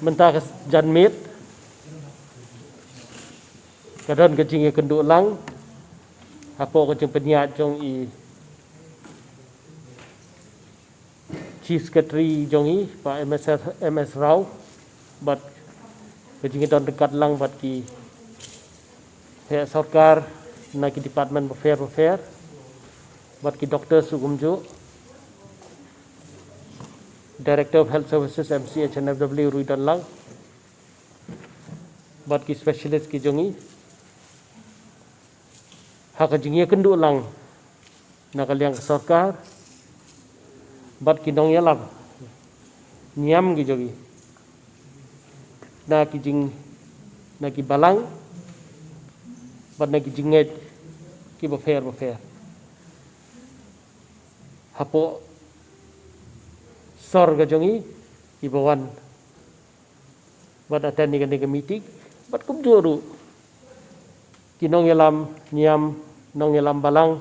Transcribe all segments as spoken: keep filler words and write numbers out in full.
Mynta ka janmiet ka don ka jingïakynduh lang hapoh ka jingpynïaid jong i Chief Secretary jong i, Bah M S, M S Rao, bad ka jingïadon ryngkat lang bad ki heh sorkar na ki department bapher bapher, bad ki doctors ruh kumjuh, Director of Health Services, M C H and F W ruh i don lang, bad ki specialist ki jong i. Ha ka jingïakynduh lang na ka liang ka sorkar bad ki nongïalam niam ki jong i, na ki jing, na ki balang bad na ki jingngeit ki bapher bapher hapoh sor ka jong i, kiba wan bad attend ïa kane ka meeting, bad kumjuh ruh ki nongïalam niam, nongïalam balang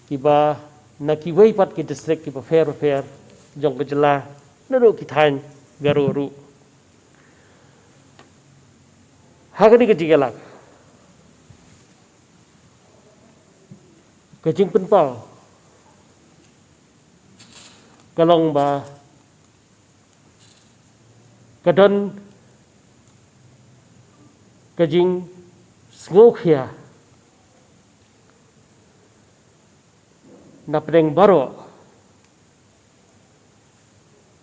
kiba na kiwei pat ki district kiba pher pher jong ka jylla, naduh ki thaiñ Garo ruh. Ha kane ka jingïalang, ka jingpynpaw ka long ba ka don ka jingsngewkhia na pdeng baroh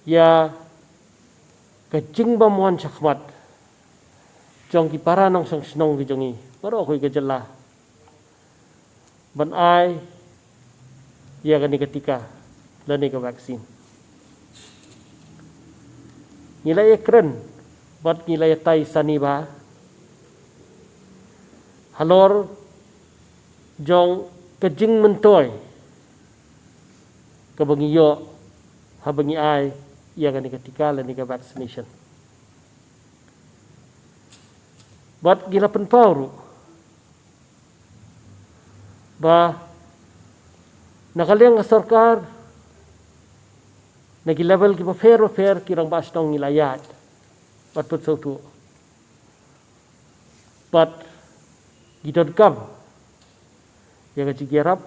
ïa ka jingbymwan shakhmat jong ki para nongshong shnong ki jong i baroh kawei ka jylla ban ai ïa kane ka tika lane ka vaccine. Ngi la ïakren bad ngi la ïatai sani bha halor jong ka jingmyntoi kaba ngi ïoh haba ngi ai ïa kane ka tika lane ka vaccination. Bad ngi la pynpaw ruh ba na ka liang ka sorkar, na ki level kiba pher bapher, ki rangbah shnong ngi la ïaid bad pynsngewthuh bad ngi donkam ïa ka jingïarap,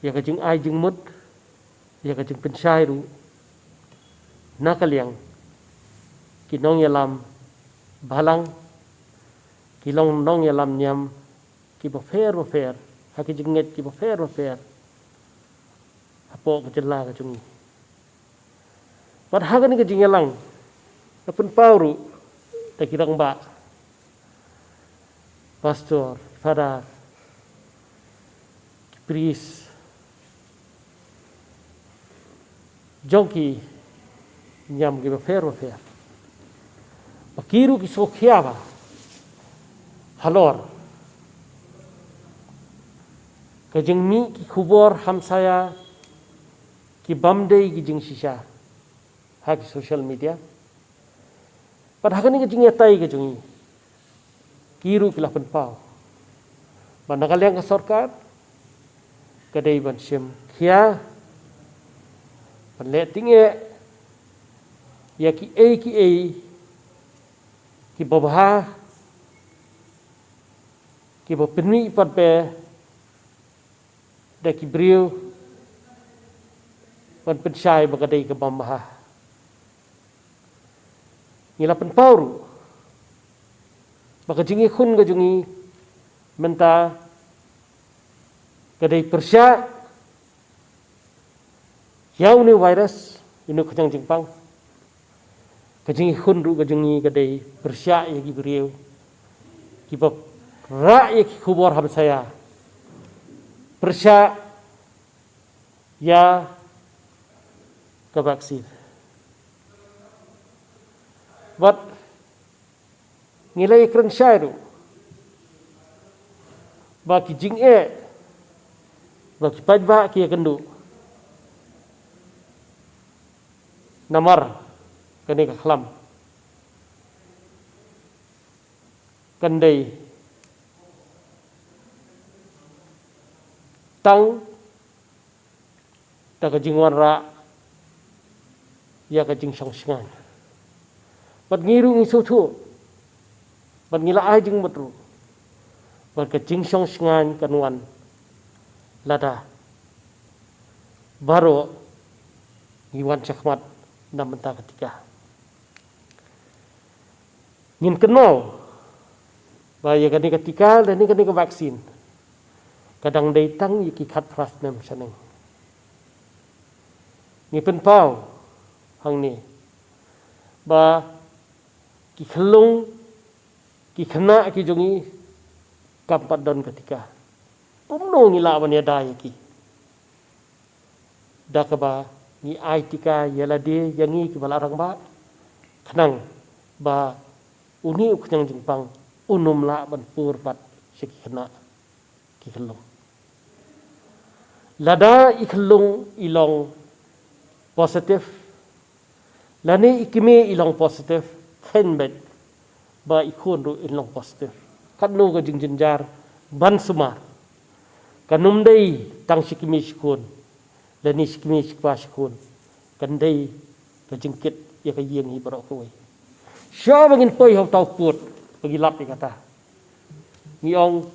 ïa ka jingai jingmut, ïa ka jingpynshai ruh na ka liang ki nongïalam balang, ki long nongïalam niam kiba pher bapher, ha ki jingngeit kiba pher bapher hapoh ka jylla ka jong ngi. Bad ha kane ka jingïalang la pynpaw ruh da ki rangbah, pastor, father, ki priest jong ki niam kiba pher bapher, ba ki ruh ki sngewkhia bha halor ka jingmih ki khubor hamsaïa ki bym dei ki jingshisha ha ki social media. Bad ha kane ka jingïatai ka jong ngi, ki ruh ki la pynpaw ba na ka liang ka sorkar ka dei ban shim khia, ban leh tyngeh ïa kiei kiei kiba bha, kiba pynmih pat be da ki briew ban pynshai ba ka dei ka bym bha. Ngi la pynpaw ruh ba ka jingïakhun ka jong ngi mynta ka dei pyrshah ïa une u virus, une u khñiang jingpang. Ka jingïakhun ruh ka jong ngi ka dei pyrshah ïa ki briew kiba rah ïa ki khubor hamsaïa, pyrshah ïa ka vaccine. Bad ngi la ïakren shai ruh ba ki jingeh, ba ki paidbah ki ïakynduh namar kane ka khlam kan dei tang da ka jingwanrah ïa ka jingshong shngaiñ. Bad ngi ruh ngi sngewthuh, bad ngi la ai jingmut ruh, bad ka jingshong shngaiñ kan wan lada baroh ngi wan shakhmat na bynta ka tika. Ngin kynmaw ba ïa kane ka tika lane kane ka vaccine ka dang dei tang ïa ki khatphra snem shaneng. Ngi pynpaw hangne ba ki khyllung, ki khynnah ki jong ngi kam pat don ka tika. Kumno ngi lah ban ïada ïa ki? Da kaba ngi ai tika ïa lade ïa ngi kiba la rangbah, khnang ba une u khñiang jingpang un ym lah ban pur pat sha ki khynnah, ki khyllung. Lada i khyllung i long positive, lane i kmie i long positive, kheiñ beit ba i khun ruh in long positive. Katno ka jingjynjar ban sumar. Kan ym dei tang shi kmie shi khun, lane shi kmie shi kpa shi khun. Kan dei ka jingkit ïa ka ïing hi baroh kawei. Shuwa ba ngin poi ha uta u pud ba ngi lap ïa kata, ngi ong,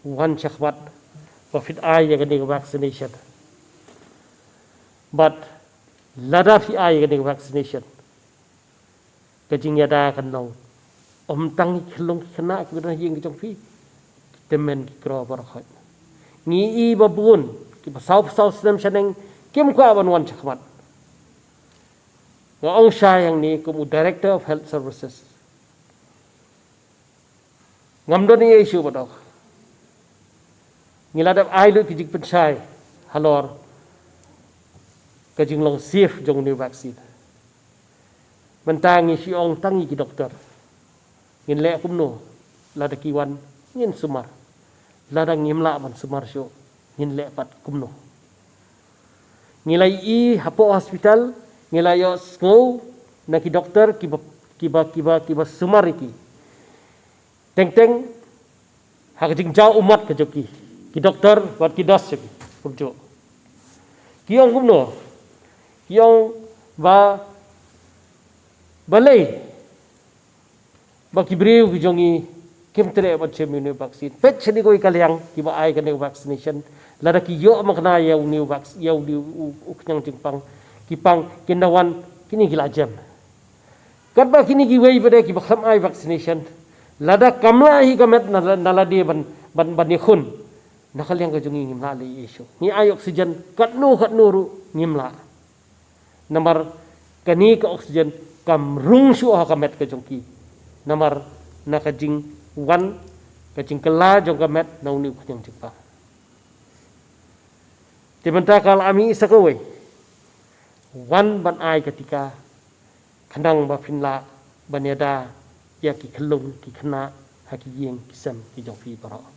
wan shakhmat ba phin ai ïa kane ka vaccination. Bad lada phi ai ïa kane ka vaccination, ka jingïada kan long, ym tang ki khyllung ki khynnah kiba don ha ïing ki jong phi, ki tymmen ki kro baroh khoit. Ngi i ba bun kiba saw phew saw snem shaneng kim kwah ban wan shakhmat. Nga ong shai hangne kum u Director of Health Services, ngam don ei ei shuh ba dok. Ngi la dep ai lut ki jingpynshai halor ka jinglong safe jong une u vaccine. Mynta ngi shu ong tang ïa ki doktor, ngin leh kumno? Lada ki wan, ngin sumar. Lada ngim lah ban sumar shuh, ngin leh pat kumno? Ngi la ïohi hapoh hospital, ngi la ïohsngew na ki doktor kiba, kiba, kiba, kiba sumar ïa ki. Teng teng ha ka jingjaw ummat ka jong ki, ki doktor bad ki nurse jong ki, kumjuh. Ki ong kumno? Ki ong ba, balei ba ki briew ki jong ngi kim treh ban shim ïa une u vaccine. Peit shane kawei ka liang kiba ai kane ka vaccination, lada ki ïoh makna ïa une u vac-, ïa une u, u khñiang jingpang, ki pang, kin da wan, kine ki la jem. Katba kine kiwei pat de kiba khlem ai vaccination, lada kam lah hi ka met na, na lade ban, ban, ban ïakhun, na ka liang ka jong ngi ngim lah leh ei ei shuh. Ngi ai oxygen katno katno ruh ngim lah. Namar kane ka oxygen kam rung shuh ha ka met ka jong ki. Namar na ka jingwan, ka jingkylla jong ka met na une u khñiang jingpang. Te mynta ka la mih sa kawei. Wan ban ai ka tika, khnang ba phin lah ban ïada ïa ki khyllung ki khynnah ha ki ïing ki sem ki jong phi baroh.